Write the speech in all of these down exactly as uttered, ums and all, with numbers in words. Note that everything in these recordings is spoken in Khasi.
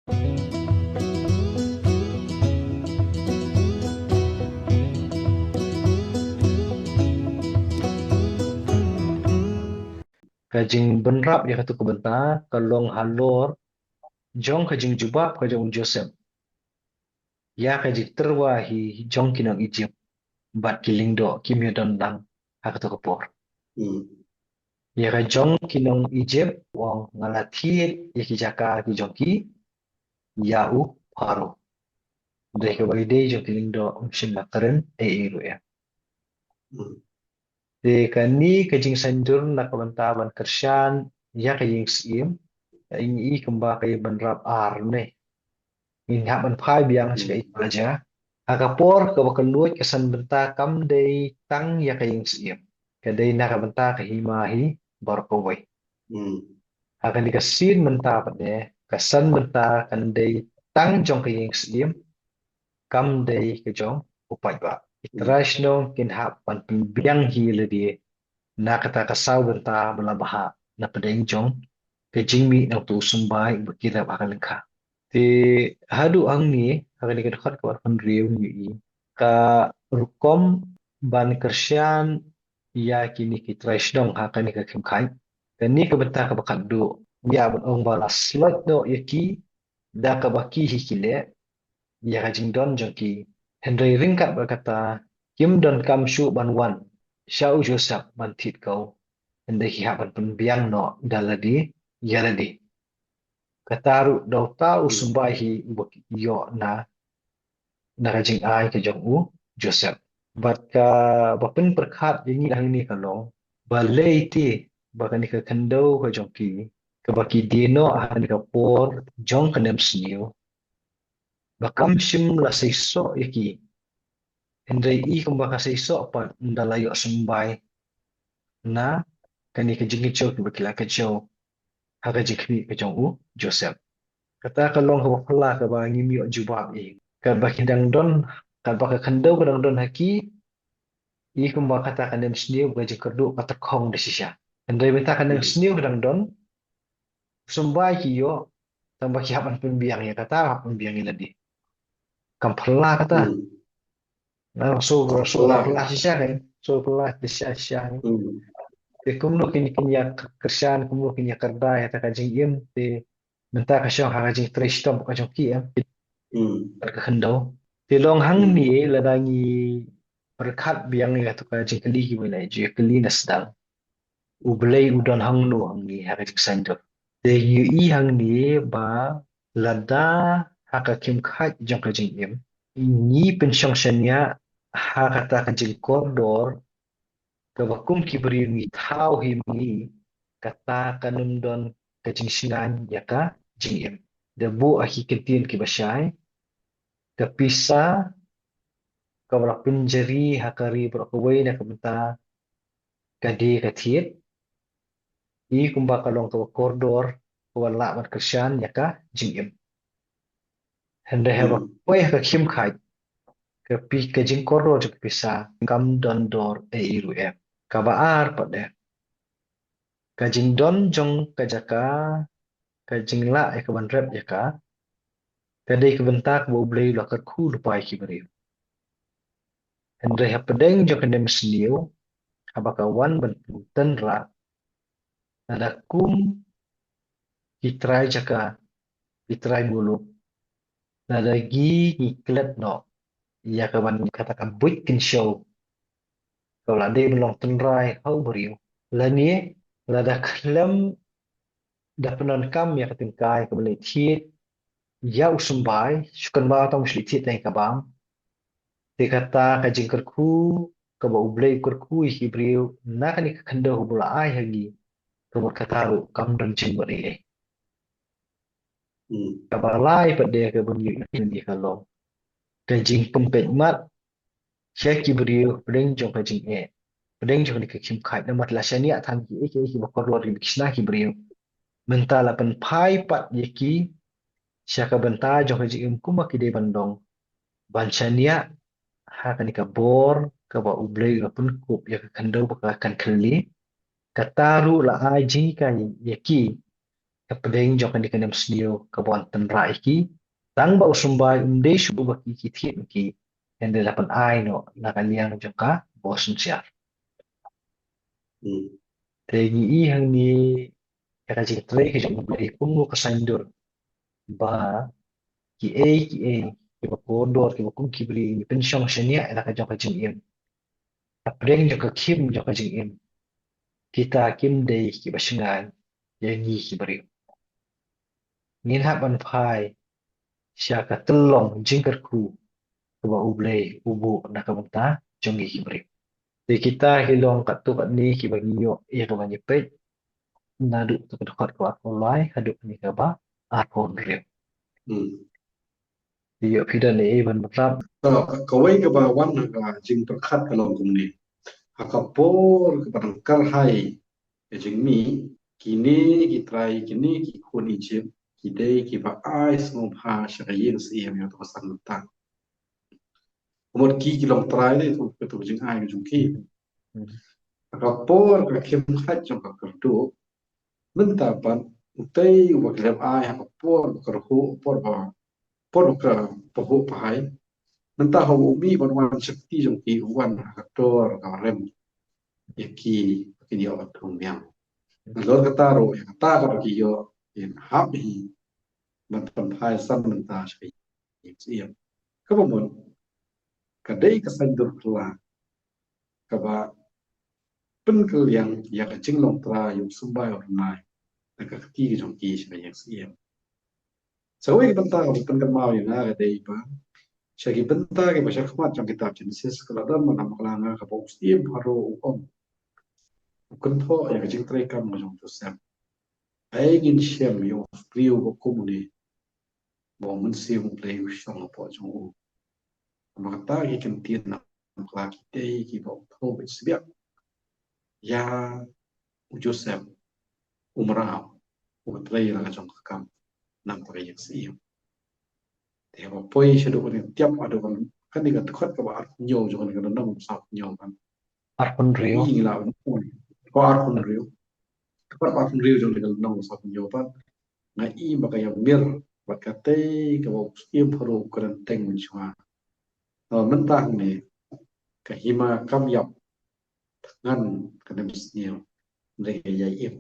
Ka jingbynrap ïa katu ka bynta ka long halor jong ka jingjubab ka jong u Joseph ïa ka jingtyrwa hi jong ki nong Ijipt bad ki lyngdoh kim ïadon lang ha katu ka por. Hmm. Ïa ka jong ki nong Ijipt u ong nga la thied ïa ki jaka ki jong ki ïa u Pharaoh. Dei kaba ïadei jong ki lyngdoh um shym la kren ei ei ruh ïa. Hmm. Te kane ka jingsaiñdur na ka bynta ban kyrshan ïa ka ïing syiem, ka ïing i kumba ka ïa bynrap ar ne. Ngin hap ban phai biang sha ka ïing Elijah. Ha ka por kaba ka luid ka san bynta kam dei tang ïa ka ïing syiem. Ka dei na ka bynta ka hima hi baroh kawei. Hmm. Ha kane ka sien mynta pat ne, ka san bynta kan dei tang jong ka ïing syiem, kam dei ka jong u paidbah. Ki trai shnong kin hap ban pynbiang hi lade na kata ka saw bynta ba la bha na pdeng jong ka jingmih na utu u symbai uba ki rep ha ka lyngkha. Te haduh hangne ha kane ka dkhot kaba arphew hynriew ngi ïohi ka rukom ban kyrshan ïa kine ki trai shnong ha kane ka khim khaid. Kane ka bynta kaba khatduh ngi hap ban ong ba la sloit noh ïa ki da kaba ki hi ki leh ïa ka jingdon jong ki. Hynrei ryngkat bad kata kim donkam shuh ban wan sha u Joseph ban thied ko. Hynrei ki hap ban pynbiang noh da lade ïa lade. Kata ruh da uta u symbai hi uba ki ïoh na na ka jingai ka jong u Joseph. Bad kaba pynpyrkhat ïa ngi hangne ka long balei te ba kane ka khyndew ka jong ki kaba ki die noh ha kane ka por jong ka nemsniew ba kam shym la seisoh ïa ki. Hynrei i kumba ka seisoh pat ynda la ïoh symbai na kane ka jingkynjoh kiba ki la kynjoh ha ka jingkhmih ka jong u Joseph. Kata ka long kaba phylla kaba ngim ïoh jubab ïa. Katba ki dang don, katba ka khyndew ka dang don ha ki, i kumba kata ka nemsniew ka jingkyrduh ka tyrkhong da shisha. Hynrei mynta ka nemsniew ka dang don, symbai ki ïoh, tang ba ki hap ban pynbiang ïa kata, hap pynbiang ïa lade. Kam phylla kata. Hmm. Na, so, so phylla shisha kan, so phylla shisha shisha kan. Hmm. Te kumno kin, kin ïa kyrshan, kumno kin ïa kyrda ïa kata ka jingim, te mynta ka shong ha ka jingtrei shitom ka jong ki em. Hmm. Ka khyndew. Te long hangne lada ngi pyrkhat biang ïa katu ka jingkylli kiba ngi la ju kylli na sdang. U Blei u don hangno hangne ha ka jingsaiñdur. Te ngi ïohi hangne ba lada ha ka khim khaid jong ka jingim ngi pynshong shaniah ha kata ka jingkordor kaba kum ki briew ngi thaw hi ma ngi, kata kan ym don ka jingshngaiñ ïa ka jingim. Da buh ha ki kyntien kiba shai, ka pisa kaba la pynjari ha ka ri baroh kawei na ka bynta ka die ka thied, i kumba ka long kaba kordor kaba lah ban kyrshan ïa ka jingim. Hynrei haba poi ha ka khim khaid, ka pi-, ka jingkordor jong ka pisa kam don dor ei ei ruh em. Kaba ar pat de, ka jingdon jong ka jaka, ka jinglah ïa ka ban rep ïa ka, ka dei ka bynta kaba U Blei u la kyrkhu lypa ïa ki briew. Hynrei hapdeng jong ka nemsniew, haba ka wan ban pyntynrah, lada kum ki trai jaka, ki trai muluk, lada ngi ngi klet noh ïa ka ban kata ka buit kynshew kaba la dei ban long tynrai ha u briew, lane lada khlem da pyndonkam ïa ka tyngkai kaba leit thied ïa u symbai, shu kynmaw tang shu leit thied tang ïa ka bam. Te kata ka jingkyrkhu kaba U Blei u kyrkhu ïa ki briew na kane ka khyndew kaba u la ai ha ngi, kaba kata ruh kam don jingmut ei ei. Kaba lai pat de kaba ngi ïohi hangne ka long ka jingpynpeit mat sha ki briew hapdeng jong ka jingeh, hapdeng jong kane ka khim khaid, namar la shaniah than kiei kiei kiba kordor kiba ki shna ki briew. Mynta la pynphai pat ïa ki sha ka bynta jong ka jingim kumba ki dei ban long, ban shaniah ha kane ka bor kaba U Blei u la pynkup ïa ka khyndew ba ka kan kylli. Kata ruh la ai jinghikai ïa ki hapdeng jong kane ka nemsniew kaba wan tynrah ïa ki, tang ba u symbai um dei shuh ba ki ki thied ïa ki, hynrei la pyn-ai noh na ka liang jong ka bor synshar. Hmm. Te ngi i hangne ïa ka jingtrei ka jong U Blei kumno ka saiñdur ba kiei kiei kiba kordor kiba kum ki briew ngi pynshong shaniah ïa la ka jong ka jingim. Hapdeng jong ka khim jong ka jingim, kita kim dei kiba shngaiñ ïa ngi ki briew. Ngin hap ban phai sha ka tyllong jingkyrkhu kaba U Blei u buh na ka bynta jong ngi ki briew. Te kita ki long katto katne kiba ngi ïoh ïa kaba ngi peit naduh ka dkhot kaba arphew lai haduh kane kaba arphew hynriew. Hmm. Te ïoh phi don ei ban batai? Ka, kawei kaba wan ha ka jingpyrkhat ka long kumne. Ha ka por kaba dang kyrhai ka jingmih, kine ki trai, kine ki khun Egypt ki dei kiba ai sngewbha sha ka ïing Syiem ïa ka san bynta. Kumno ki ki long trai dei tu, tu jingai ka jong ki. Hmm. Ha ka por ka khim khat jong ka kyrduh, mynta pat utei uba khlem ai ha ka por ba kyrhuh, por ba, por ba kyrhuh pahai. Mynta haba u mih ban wan sha kti jong ki, u wan ha ka dor kaba rem ïa ki ba kin ïoh ban thung biang. Nalor kata ruh ïa kata kaba ki ïoh kin hap hi ban pynphai san bynta sha ka ïing Syiem. Kaba mut ka dei ka saiñdur phylla kaba pynkylliang ïa ka jinglong trai ïa u symbai u rnai na ka kti ka jong ki sha ka ïing Syiem. Sa kawei ka bynta kaba pynkynmaw ïa nga ka dei ba sha ki bynta kiba sha khmat jong kitab Jenesis ka la don ma nga bakla nga kaba u Syiem Pharaoh u ong, u kynthoh ïa ka jingtrei kam ka jong u Joseph. Ai ngin shem ïa u briew ba kum une ba u Mynsiem U Blei u shong hapoh jong u. Namar kata ki ktien na bakla ki dei kiba u thoh beit sbiak ïa u Joseph, u mraw uba trei la ka jong ka kam na ka ïing Syiem. Te haba poi shaduh kane ka tiap haduh kane ka dkhot kaba arphew hynñiew jong kane ka lynnong ba sawphew hynñiew kan. Arphew hynriew. Ïa la ko arphew hynriew. Dkhot ba arphew hynriew jong kane ka lynnong ba sawphew hynñiew pat nga i ba ka ïamir bad katei kaba u Syiem Pharaoh u kren teng mynshuwa. Namar mynta hangne ka hima kam ïap thngan ka nemsniew, hynrei ka ïai im.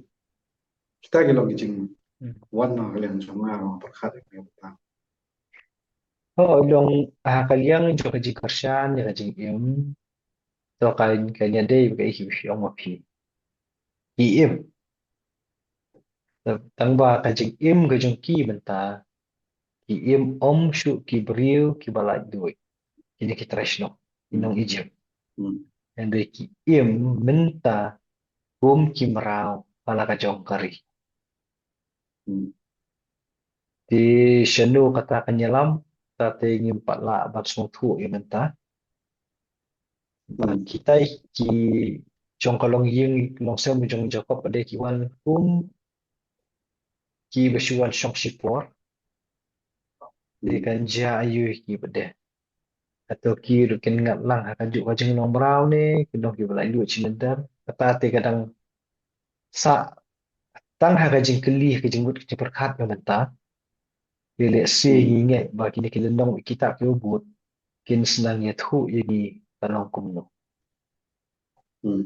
Kita ki long ki jing Hmm. wan na ka liang jong nga, nga pyrkhat ïa ka bynta. Oh, long ha ka liang jong ka jingkyrshan ïa ka jingim. To ka, ka ïa dei ba ka i ki ong ma phi. Ki im. Tang ba ka jingim ka jong ki mynta ki im ym shuh ki briew kiba laitluid. Kine ki trai shnong, ki nong Hmm. Egypt. Hmm. Hynrei ki im mynta kum ki mraw ha la ka jong ka ri. Hmm. Te shano kata kan ïalam, kata te ngim pat lah ban sngewthuh ïa mynta. Bad Hmm. kita ki jong ka longïing longsem jong Jakob pat de ki wan kum kiba shu wan shong shipor. Te Hmm. kan jia aïu ïa ki pat de. Hato ki ruh kin ngat lang ha kajuh ka jinglong mraw ne, ki long kiba laitluid shilynter. Kata te ka dang sah tang ha ka jingkylli, ha ka jingmut, ka jingpyrkhat ka mynta. Te lehse Hmm. ngi ngeit ba kine ki lynnong kitab kiba bud kin sa nang ïathuh ïa ngi ka long kumno. Hmm.